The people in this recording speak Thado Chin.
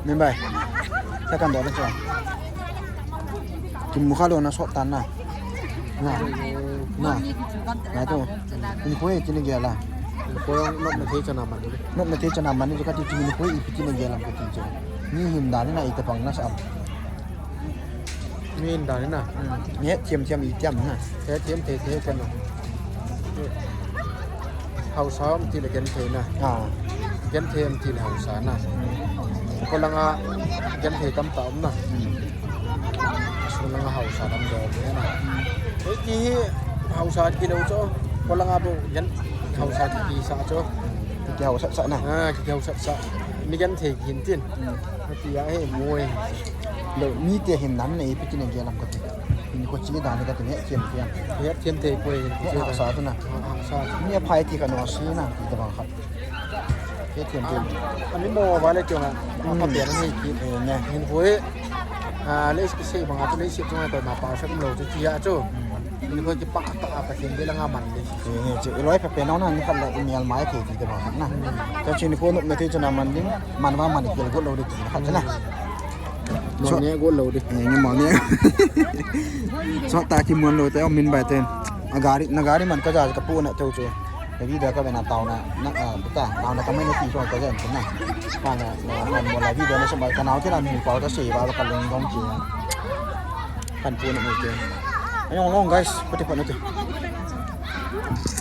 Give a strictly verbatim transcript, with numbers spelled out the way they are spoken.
Min bai. Sa kan do na cho. Kimu kha lou na sot tan na. Na. Na. Na to. Ni koi kini gel a. Ko nop na thei chana man. Nop na thei chana man ni kati chu ni koi ipi kini gel a kati chu. Ni hin dan ni na ita pang na sa. Min dan na. Ni thiam thiam i thiam na. Thiam thiam thei thei kan na. Hausa um ti le genthei na. Ah. Genthei um ti le hausa na. Ko langa genthei tam ta um na. Ko langa hausa tam do na. Ei ti hi hausa kilou cho. Ko langa bo gen hausa kisa cho. Kihausa sa na. Ah, kihausa sa. Mi genthei hin tin. Ati ya he moi. Lo mi te hin nan nei pikin ge lam kati. Ni ko chi dan kati ne thiam thiam. He thiam te ko hin. He hausa tu na. Hausa. Ni phai ti ka no si na ti da bang khat. He thiam thiam. Ani mo ba le chunga. Ka pe ni ki. Ne hin ko he. Ah, le ki se bang atu le se chunga ko ma pa sa lo chu ti ya chu. Ni ko ki pa ta pa thiam de la nga man le. Ni chu loi pa pe no na ni khat le mial mai thei ti da bang khat na. Ka chi ni ko no me te chuna man ding. Man va man kil go lo de ti khat na. Mo ne go lo de. Ni mo ne. So ta ki mon lo te o min bai ten. A gari na gari man ka ja ka pu na to chu. Na video ka be na tau na na ta na na ka mai na ti so ka ja na. Ka na na mo la video na so ba ka na ti na mi pa ta se ba ka lung dong ki. Kan pu na mo ke. Ayong long guys, pati pa na te.